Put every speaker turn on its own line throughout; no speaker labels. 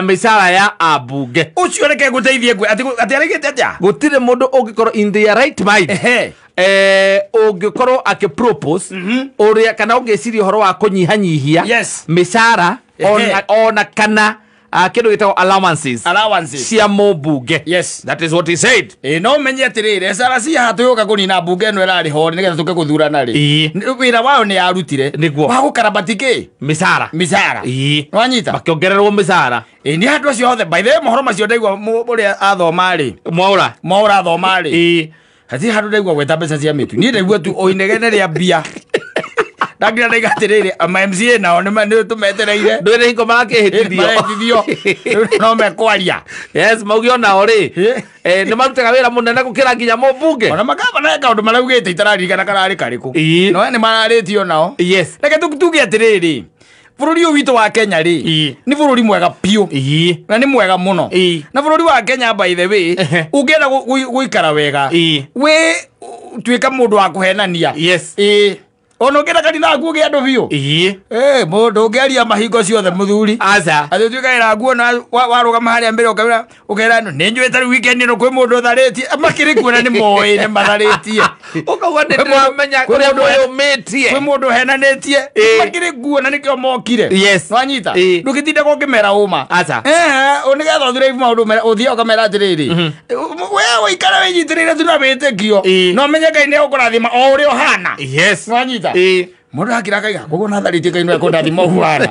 Mĩcara ya ambunge.
Ũcio reke ngũteithie ngwe atĩ arĩgĩte atĩa?
Gũtirĩ mũndũ ũngĩkorwo in their right mind ũngĩkorwo akĩpropose ũrĩa kana ũngĩciria ũhoro wa kũnyihanyihia mĩcara ona kana kĩndũ gĩtagwo allowances cia mũmbunge.
Yes.
That is what he said.
No menye atĩrĩrĩ, SRC haha twĩũka kũnina mbunge ĩno ĩrarĩ ho nĩgetha tũke gũthurana rĩ. Wĩra wayo nĩ yarutire.
Nĩguo.
Wa gũkarabati kĩ?
Mĩcara.
Mĩcara. Nĩwanyita?
Makĩongererwo mĩcara.
Nĩ andũ acio othe by the way mohoro macio ndaigua ũrĩa athoma rĩ.
Mwaũra.
Mwaũra athoma rĩ. Hatirĩ handũ ndaigua gweta mbeca cia mĩtu. Niĩ ndaigua tu o inegene rĩa mbia. Ndagira ndaiga atĩrĩrĩ, ama MCA nao nĩ tũmetereire.
Ndũĩ nĩ hingo marakĩhĩtithio.
Marekĩhĩtithio. No mekwaria.
Yes, mauge onao rĩ. Nĩ marutaga wĩra mũnene gũkĩra nginya mũmbunge.
Ona makabana he kaũndũ maraugĩte itararirikana kararĩ karĩkũ. No nĩ mararĩtio nao.
Yes.
Reke tuge atĩrĩrĩ, bũrũri ũyũ witũ wa Kenya rĩ, nĩ bũrũri mwega biũ. Na nĩ mwega mũno. Na bũrũri wa Kenya by the way, ũngĩenda gũikara wega, wĩ tuĩka mũndũ wa kũhenania.
Yes.
Ona ũngĩenda kanitha waku ũgĩe andũ biũ. Mũndũ ũngĩaria mahingo ciothe mũthuri.
Aca.
Atĩ ũtuĩke wĩra nguo na warũgama harĩa mbere ũkaura ũkera nĩ njũĩ ta rĩu weekend ĩno kwĩ mũndũ ũtharĩtie. Makĩrĩ kuona nĩ moĩ nĩ matharĩtie.
Ũkauga nĩ ndĩramenya kũrĩa mwĩyũmĩtie.
Kwĩ mũndũ ũhenanĩtie. Makĩrĩ kuona nĩkĩo mokire.
Yes.
Nĩwanyita? Ndũgĩtinde ũkĩmera ũma.
Aca.
Nĩgetha ũthire maũndũ ũthiĩ ũkamera atĩrĩrĩ. We ũikare wĩnyitĩrĩire tu na wĩtĩkio. No menye Ngai nĩegũkũrathima o ũrĩa ũhana.
Yes.
Nĩwanyita? Mũndũ akira akaiga koguo natharĩtie Ngai no ekũndathima ũhuana.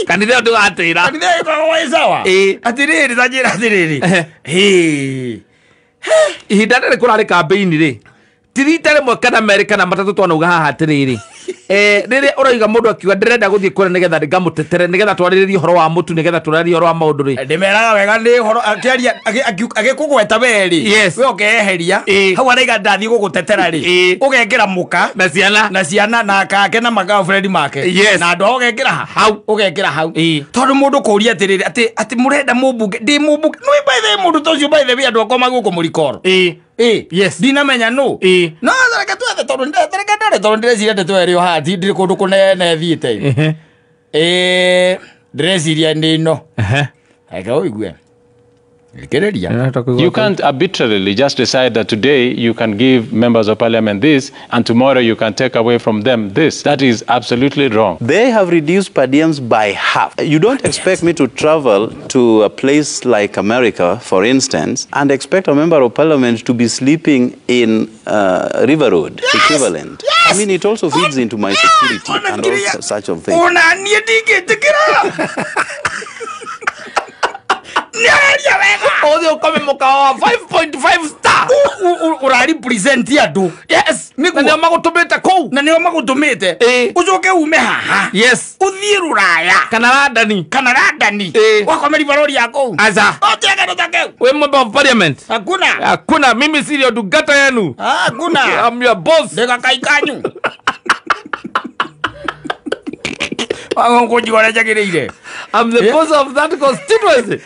Kanitha ĩyo ndũgatĩra.
Kanitha ĩyo ĩkoragwo ĩ sawa. Atĩrĩrĩ ta njĩra atĩrĩrĩ.
Ihinda rĩrĩ kũrarĩ kambĩini rĩ, ti rita rĩmwe kana merĩ kana matatũ twanauga haha atĩrĩrĩ. Rĩrĩa ũrauga mũndũ akiuga ndĩrenda gũthiĩ kũrĩa nĩgetha ngamũtetere nĩgetha twarĩrĩrie ũhoro wa mũtu nĩgetha twarĩrĩrie ũhoro wa maũndũ rĩ.
Ndĩmeraga wega nĩ ũhoro akĩaria agĩkũgweta we rĩ.
Yes.
We ũkeyeheria. Hau araiga ndathiĩ gũgũtetera rĩ. Ũgekĩra mũka
na ciana
na ciana na kake na magirlfriend make.
Yes.
Na andũ ao ũgekĩra
hau.
Ũgekĩra hau. Tondũ mũndũ kũria atĩrĩrĩ atĩ mũrenda mũmbunge ndĩ mũmbunge. Nĩ by the way mũndũ ta ũcio by the way andũ akwa magũkũ mũrikoro.
Yes.
Ndinamenya nũ. No reke twethe tondũ reke ndore tondũ ndĩreciria ndeto ĩrĩ o haha ndirĩ kũndũ kũnene thiĩte. Ndĩreciria nĩ ĩno. Reke ũigue.
You can't arbitrarily just decide that today you can give members of parliament this and tomorrow you can take away from them this. That is absolutely wrong.
They have reduced per diems by half. You don't expect me to travel to a place like America, for instance, and expect a member of parliament to be sleeping in River Road,
yes!
Equivalent.
Yes!
I mean, it also feeds into my security and all such of things.
Othe ũkome mũkawa wa 5.5 star.
Ũrarepresent andũ.
Yes. Na nĩo magũtũmĩte kũu.
Na nĩo magũtũmĩte. Ũcoke ume haha.
Yes.
Ũthiĩ Rũraya.
Kana London.
Kana London. Wakome ribarori ya kũu.
Aca.
Ũtige kĩndũ ta kĩu.
Wĩ member of parliament.
Hakuna.
Hakuna, mimi sio ndungata yenu.
Hakuna.
I'm your boss.
Ndĩgakai kanyu.
I'm the boss of that constituency.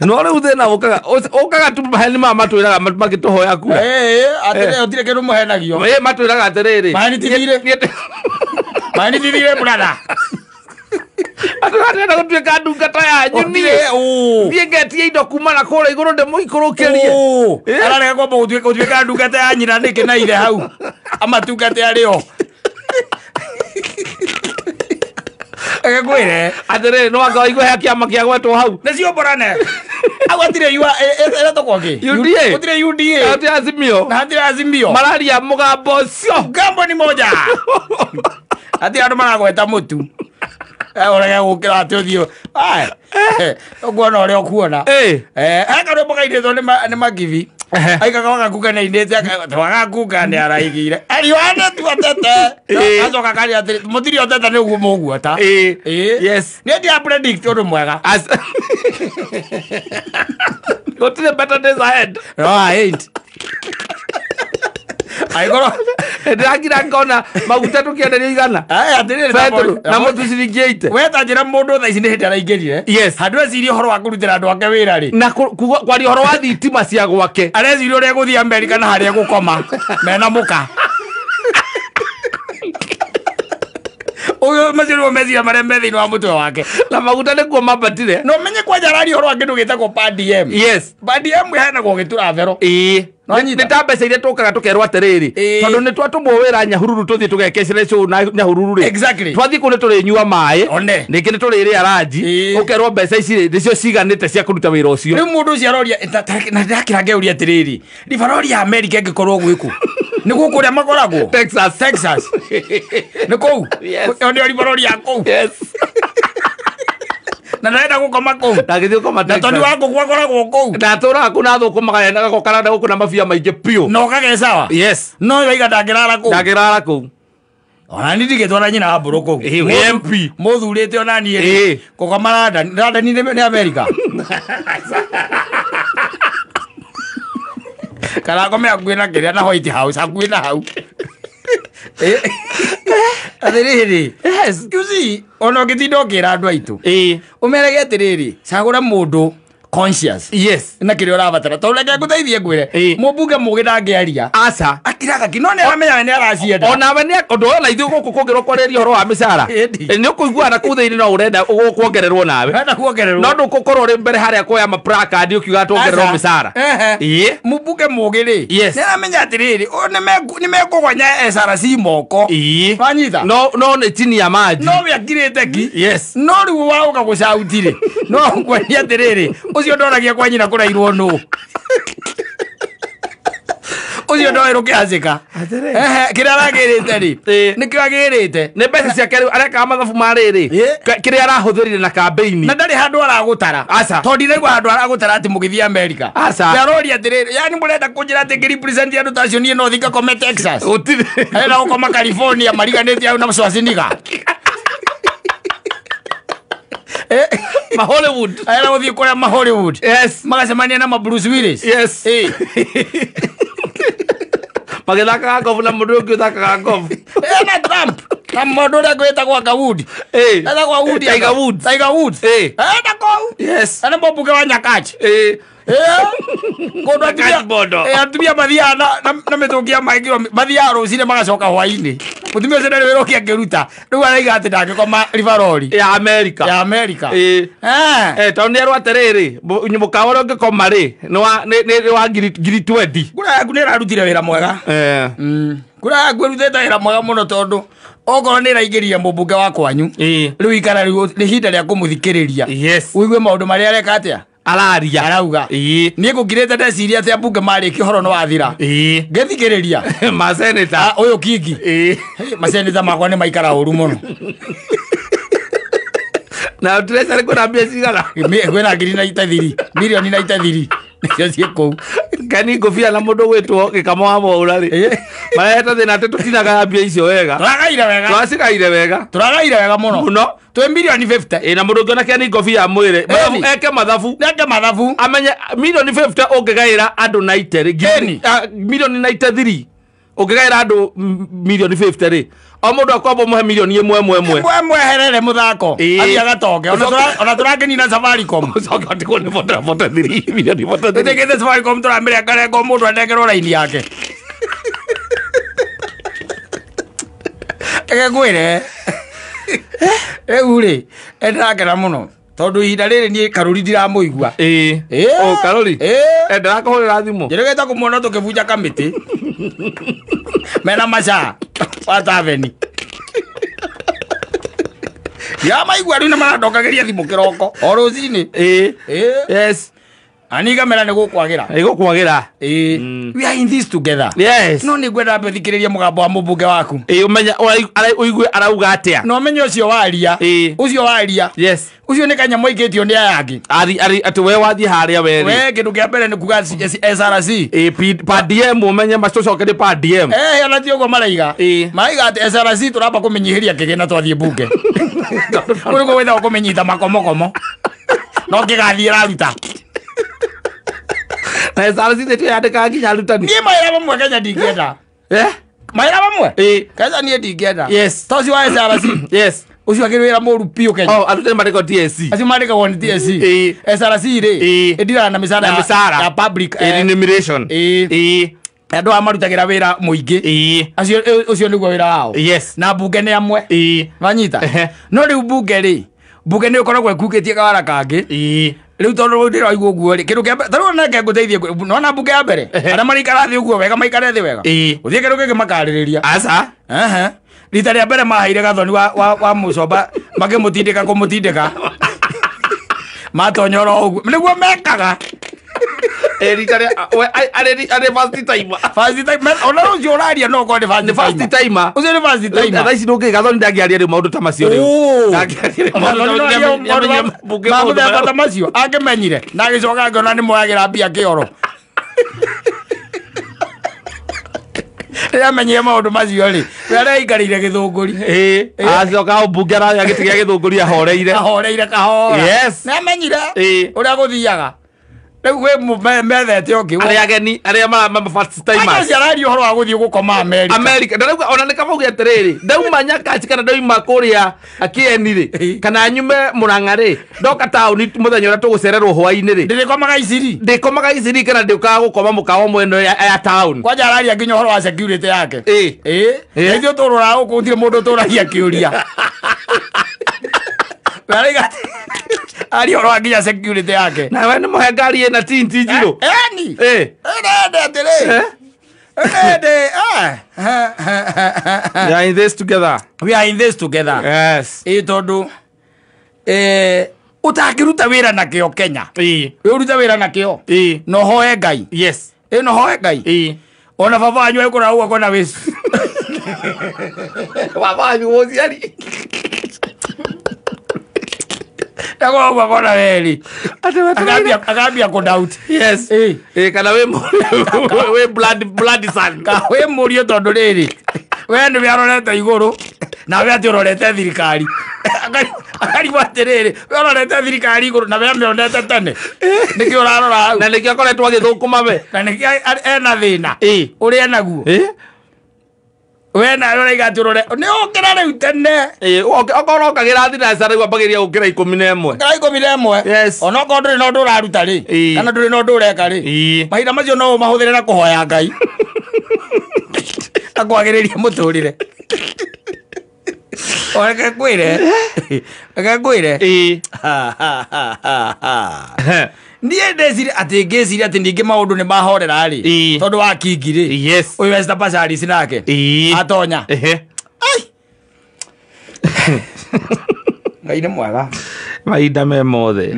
No rĩu thĩna ũkaga ũkaga tu maheni maya matwĩraga makĩtũhoya kura.
Atĩrĩ gũtirĩ kĩndũ mũhenagio.
Matwĩraga atĩrĩrĩ.
Maheni ti thirĩ. Maheni ti thirĩ brother.
Andũ arenda gũtuĩka ndungata yanyu niĩ. Niĩ ngetie indo kuma na kũrĩa igũrũ ndĩmũikũrũkĩrie.
Ararega kwamba gũtuĩka ndungata ya nyina nĩkĩ na ithe hau. Amatungate arĩ o. Agĩkwĩre
atĩrĩrĩ no anga waigua he kĩama kĩa gwetwo hau.
Nĩcio mborane. Hau hatirĩ ĩretagwo kĩ?
UDA.
Gũtirĩ UDA.
Hatirĩ Azimio.
Na hatirĩ Azimio.
Mararia mũgambo ũcio.
Ngambo ni moja. Hatirĩ andũ maragweta mũtu. Ũrege gũkĩra atĩ ũthiĩ. Ũkuona ũrĩa ũkuona. He karwĩmbo kainĩtwo nĩ Magibi. Aikaga wagakuka nĩainĩte wagakuka nĩaraigire. Ariwane tu atete. Acoka akaria atĩrĩ mũtirĩ otete nĩ ũguo mũguota.
Yes.
Niĩ ndira predict ũndũ mwega.
Gũtirĩ better days ahead.
No, I ain't. Aigoro
ndĩrakira ngona maguta tũkĩenderio igana.
Atĩrĩrĩ
na mũtu ciringi 80.
We ta njĩra mũndũ thaa ici nĩ hĩndĩ araingĩrire.
Yes.
Handũ ecirie ũhoro wa kũrutĩra andũ ake wĩra rĩ.
Na kwaria ũhoro wa thitima cia gwake.
Areciria ũrĩa egũthiĩ Amerika na harĩa egũkoma mena mũka. Ũyũ macio nĩmo meciria marĩa me thĩinĩ wa mũtwe wake.
Na maguta nĩkuo mambatire.
No menye kwanja araria ũhoro wa kĩndũ gĩtagwo per diem.
Yes.
Per diem ĩheanagwo gĩtura thero.
Ĩĩ.
Nĩwanyita?
Nĩ ta mbeca iria tũkaga tũkerwo atĩrĩrĩ,
Ĩĩ.
tondũ nĩ twatũmwo wĩra Nyahururu tũthiĩ tũgekecere show na Nyahururu rĩ.
Exactly.
Twathiĩ kũu nĩ tũrĩnyua maĩ.
One.
Ningĩ nĩ tũrĩrĩa ranji.
Ĩĩ.
Ũkerwo mbeca ici rĩ nĩcio ciganĩte cia kũruta wĩra ũcio.
Rĩu mũndũ ũcio aroria na ndakĩra ngeuria atĩrĩrĩ, ribarori ya America ĩngĩkorwo gwĩkũ? Nĩ gũkũ ũrĩa makoragwo?
Texas.
Texas. Nĩ kũu?
Yes.
Ĩyo nĩyo ribarori ya kũu.
Yes.
Na ndarenda gũkoma kũu.
Ndagĩthiĩ gũkoma
Na
Texas.
tondũ wa ngũkũ akoragwo kũu.
Ndatũraga kũu na thũkũmaga gagokara na gũkũ na mabia maingĩ biũ.
Na ũkagecawa.
Yes.
No waiga ndangĩrara kũu.
Ndangĩrara kũu.
Ona ni ndigĩtwara nyina wa mbũrũ kũu.
Ĩĩ, wĩ MP.
Mũthurĩte ona niĩ.
Ĩĩ.
Gũkoma London. London nĩ America. Kana ngome hakuhĩ na kĩrĩa na White House hakuhĩ na hau. Atĩrĩrĩ.
Yes.
You see, ona ũngĩtinda ũkĩra andũ aitũ.
Ĩĩ.
Ũmerage atĩrĩrĩ, cagũra mũndũ conscious.
Yes.
Na kĩrĩa ũrabatara. Tondũ reke ngũteithie ngwĩre.
Ĩĩ.
Mũmbunge mũgĩ ndangĩaria.
Aca.
Akiraga ki no nĩ aramenya we nĩ aracienda.
Onawe nĩ ũndũ ũyũ na ithuĩ gũkũ kũngĩrwo kwarĩria ũhoro wa mĩcara
Ĩndi.
nĩ ũkũiguana na kũu thĩinĩ no ũrenda ũkuongererwo nawe.
Ũrenda kuongererwo.
No ndũgũkorwo ũrĩ mbere harĩa kuoya maplacard ũkiuga tuongererwo
Aca.
mĩcara.
Ehe.
Ĩĩ.
Mũmbunge mũgĩ rĩ.
Yes.
Nĩ aramenya atĩrĩrĩ, ũyũ nĩ mekũgonya SRC moko.
Ĩĩ.
Wanyita?
No no nĩ chini ya maji.
No we akirĩte ki.
Yes.
No rĩu waũka gũcauti rĩ. No ngwenia atĩrĩrĩ, ũcio ndoragia kwa nyina kũrairwo nũ. Ũcio ndoĩ rũkĩhacĩka.
Atĩrĩrĩ.
Ehe, kĩrĩa aragĩrĩte rĩ.
Ĩĩ.
Nĩkĩo agĩrĩte.
Nĩ mbeca ciake rĩu arekaga mathabu ma rĩrĩ.
Ĩĩ.
Kĩrĩa arahũthĩrire na kambĩini.
Na ndarĩ handũ aragũtara.
Aca.
Tondũ ndinaigua handũ aragũtara atĩ mũgĩthiĩ America.
Aca.
Aroria atĩrĩrĩ, yani mũrenda kũnjĩra atĩ ngĩrepresent andũ ta acio niĩ no thiĩ ngakome Texas.
Gũtirĩ.
Arenda gũkoma California mariganĩtie hau na Schwarzenegger.
Ma Hollywood.
Arenda gũthiĩ kũrĩa ma Hollywood.
Yes.
Magacemania na ma Bruce Willis.
Yes.
Ĩĩ.
Magĩthakaga ngobu na mũndũ ũngĩ ũthakaga ngobu.
Na Trump. Na mũndũ ũrĩa gwĩtagwo anga Wood.
Ĩĩ.
Etagwo Wood.
Tiger Woods.
Tiger Woods.
Ĩĩ.
Enda kũu.
Yes.
Na nĩ mũmbunge wa Nyakach.
Ĩĩ.
Kũndũ atumia
Nyakach Bondo.
Atumia mathiaga na mĩtũngi ya maĩ kiro mathiaga rũcinĩ magacoka hwainĩ. Mũtumia ũcio ndarĩ wĩra ũngĩ angĩruta. Rĩu araiga atĩ ndangĩkoma ribarori
Ya America.
ya America.
Ĩĩ.
Eh.
Tondũ nĩ erwo atĩrĩrĩ, mũkawa ũrĩa ũngĩkoma rĩ, nĩ wa ngiri 20.
Kura yaku nĩ ĩrarutire wĩra mwega.
Eh.
Kura yaku ĩrutĩte wĩra mwega mũno tondũ okorwo nĩ ĩraingĩrire mũmbunge wa kwanyu.
Ĩĩ.
Rĩu ikara rĩu nĩ ihinda rĩa kũmũthikĩrĩria.
Yes.
Ũigue maũndũ marĩa areka atĩa?
Araria.
Arauga.
Ĩĩ.
Niĩ ngũkirĩte ndeciria atĩ ambunge marĩkia ũhoro nĩ wathira.
Ĩĩ.
Ngĩthikĩrĩria.
Ma senator.
Ũyũ Kingi.
Ĩĩ.
Maseneta makwa nĩ maikara ũru mũno.
Na treasury kwĩna mbia cigana?
Kwĩna ngiri na itathiri, mirioni na itathiri. Nĩcio ciĩ kũu.
Kani ngũbia na mũndũ gwĩtwo Gĩkamo wa Mwaũra rĩ.
Ĩĩ.
Marehete thĩna atĩ tũtinagaga mbia icio wega.
Tũragaire wega.
Twacigaire wega.
Tũragaire wega mũno.
Mũno.
Twĩ mirioni 50.
Ĩĩ na mũndũ ũngĩona Keni ngobia amwĩre.
Ĩni.
Eke mathabu.
Neke mathabu.
Amenye mirioni 50 ũngĩgaĩra andũ 90 rĩ.
Ĩni.
Mirioni 93. Ũngĩgaĩra andũ mirioni 50 rĩ. O mũndũ akwamba ũmũhe mirioni ĩmwe ĩmwe ĩmwe.
Mwe mweherere mũthako.
Ĩĩ.
Athiĩ agatonge. Ona tũrakĩnina Safaricom.
Ũcoke ũtigwo nĩ 43 mirioni 43.
Tũtĩkĩte Safaricom tũramĩrengarenga o mũndũ anengerwo raini yake. Reke ngwĩre. Rĩu rĩ, nĩndĩrakena mũno tondũ ihinda rĩrĩ niĩ Karũri ndiramũigua.
Ĩĩ.
Ĩĩ.
O Karũri.
Ĩĩ.
Ndĩrakũhũrĩra thimũ.
Njĩrĩgĩte kũmuona tũkĩbunja kamĩtĩ mena macaa wa taveni. Ndĩramaigua rĩu nĩ marandokagĩria thimũ kĩroko o rũcinĩ.
Ĩĩ.
Ĩĩ.
Yes.
Na niĩ ngamera nĩ gũkwagĩra.
Ĩgũkwagĩra.
Ĩĩ. We are in this together.
Yes.
No nĩ ngwenda ambe thikĩrĩrie mũgambo wa mũmbunge waku.
Ĩĩ ũmenye ũigue arauga atĩa.
Na ũmenye ũcio waria.
Ĩĩ.
Ũcio waria.
Yes.
Ũcio nĩ kanyamũ aikĩtio nĩ aya angĩ.
Ari ari atĩ we wathiĩ harĩa we rĩ.
We kĩndũ kĩa mbere nĩ kuga SRC.
Ĩĩ pa DM ũmenye macũcokerie pa DM.
Ona ti ũguo maraiga.
Ĩĩ.
Maraiga atĩ SRC tũramba kũmĩnyihĩria kĩgĩna twathiĩ mbunge. Kũu nĩkuo gwĩtagwo kũmĩnyita makomokomo. No kĩgathiĩ ĩraruta.
Na SRC nĩtio yandĩkaga nginya arutani.
Niĩ mawĩra mamwe Kenya ndingĩenda.
Eh?
Mawĩra mamwe?
Ĩĩ.
Kenya niĩ ndingĩenda.
Yes.
Ta ũcio wa SRC.
Yes.
Ũcio akĩrĩ wĩra mũru biũ Kenya.
Oh, arutani mandĩkagwo TSC.
Acio mandĩkagwo nĩ TSC.
Ĩĩ.
SRC rĩ,
Ĩĩ.
ĩndiraga na mĩcara
Na mĩcara.
ya public
Ĩĩ, remuneration.
Ĩĩ.
Ĩĩ.
Andũ aya marutagĩra wĩra mũingĩ.
Ĩĩ.
Acio ũcio nĩguo wĩra wao.
Yes.
Na mbunge nĩ amwe.
Ĩĩ.
Wanyita?
Ehe.
No rĩu mbunge rĩ, mbunge nĩ ĩkoragwo ĩkungĩtie kawara kangĩ.
Ĩĩ.
Rĩu tondũ rĩu ndĩraigua ũguo rĩ, kĩndũ kĩa mbere, ta rĩu nake ngũteithie nona mbunge ya mbere, arĩa maraikara thĩ ũguo wega maikare thĩ wega.
Ĩĩ.
Gũthiĩ kĩndũ kĩngĩ makarĩrĩria.
Aca.
Ehe. Rita rĩa mbere maheire Gathoni wa mũcomba makĩmũtindĩka kũmũtindĩka. Matonya oro ũguo. Nĩguo mekaga.
Rita rĩa we arĩ first timer.
First time ona ũcio ũraria no ũkorwo nĩ
Nĩ
first
first timer.
Ũcio nĩ first timer.
Thaa ici ndũngĩ Gathoni ndangĩaria rĩu maũndũ ta macio rĩu.
Oo.
Ndangĩaria rĩu maũndũ ta macio. Nĩamenyire mbunge
Ma
maũndũ
mũthemba ta
maya.
macio angĩmenyire na agĩcoka angĩona nĩ moyagĩra mbia kĩoro. Rĩrĩa amenyire maũndũ macio rĩ, we areikarĩire gĩthũngũri.
Ĩĩ. Acoka mbunge araya gĩtĩ gĩa gĩthũngũri ahoreire.
Ahoreire kahora.
Yes.
Nĩ amenyire
Ĩĩ.
ũrĩa gũthiaga. Rĩu wĩ methete ũngĩ.
Arĩa ageni arĩa ma first timers.
Acio araria ũhoro wa gũthiĩ gũkoma Amerika.
America ndarauga ona nĩ kabauge atĩrĩrĩ ndauma Nyakachi kana ndauma kũrĩa Kieni rĩ kana nyume Murang'a rĩ ndoka taũni mũthenya ũrĩa tũgũcererwo hwaĩ-inĩ rĩ
Ndĩrĩkomaga Iciri.
ndĩkomaga Iciri kana ndĩũkaga gũkoma mũkawa mwena ya taũni.
Kwanja araria nginya ũhoro wa security yake.
Ĩĩ.
Ĩĩ.
Ĩĩ.
Na ithuĩ tũrũraga gũkũ gũtirĩ mũndũ ũtũragia kĩũria. We arauga aria ũhoro wa nginya security yake.
Nawe nĩ mũhe ngari ĩna tinti njirũ.
Eni.
Ĩĩ.
Ĩrende atĩrĩ. Ĩrende.
We are in this together.
We are in this together.
Yes.
Ĩĩ tondũ ũtangĩruta wĩra na kĩo Kenya.
Ĩĩ.
Wĩ ũrute wĩra na kĩo.
Ĩĩ.
Na ũhoe Ngai.
Yes.
Ĩĩ na ũhoe Ngai.
Ĩĩ.
Ona baba wanyu agĩkũra ũguo akona wĩ
Baba wanyu mũciari.
Agũra ũguo akona weri.
Atĩ
Akambia kũ doubt.
Yes.
Ĩĩ.
Ĩĩ kana wĩ blood son.
Ka wĩ mũriũ tondũ rĩrĩ we nĩwe arorete igũrũ nawe atĩ ũrorete thirikari. Akarigwo atĩrĩrĩ we ũrorete thirikari igũrũ na we amĩonete tene nĩkĩo ũrarora hau.
Na nĩkĩo akoretwo agĩthũkũma we.
Na nĩkĩo ena thĩna
Ĩĩ.
ũrĩa enaguo.
Ĩĩ.
We nawe ũraiga atĩ ũrore nĩ ũkĩra rĩu tene.
Ĩĩ, okorwo ũkagĩra thinacara rĩu ambagĩrĩria gũkĩra 11.
Ũkĩra 11.
Yes.
Onokorwo ndũrĩ na ũndũ ũraruta rĩ
Ĩĩ.
kana ndũrĩ na ũndũ ũreka rĩ
Ĩĩ.
mahinda macio no ũmahũthĩre na kũhoya Ngai akwagĩrĩrie mũtũrĩre. Reke ngwĩre. Reke ngwĩre.
Ĩĩ.
Niĩ ndeciria atĩ ngĩciria atĩ ningĩ maũndũ nĩ mahorera rĩ
Ĩĩ.
tondũ wa Kingi rĩ
Yes.
ũyũ Esther Passaris nake
Ĩĩ.
atonya.
Ehe.
Ai. Ngai nĩ mwega.
Mahinda me mothe.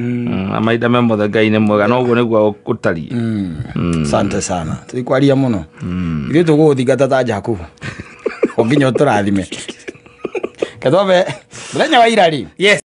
Mahinda me mothe Ngai nĩ mwega no ũguo nĩguo gũtariĩ.
Asante sana. Tũtikwaria mũno. Ithuĩ tũgũgũthingata ta Jakubu. O nginya ũtũrathime. Ketwambe mũthenya wa ira rĩ.
Yes.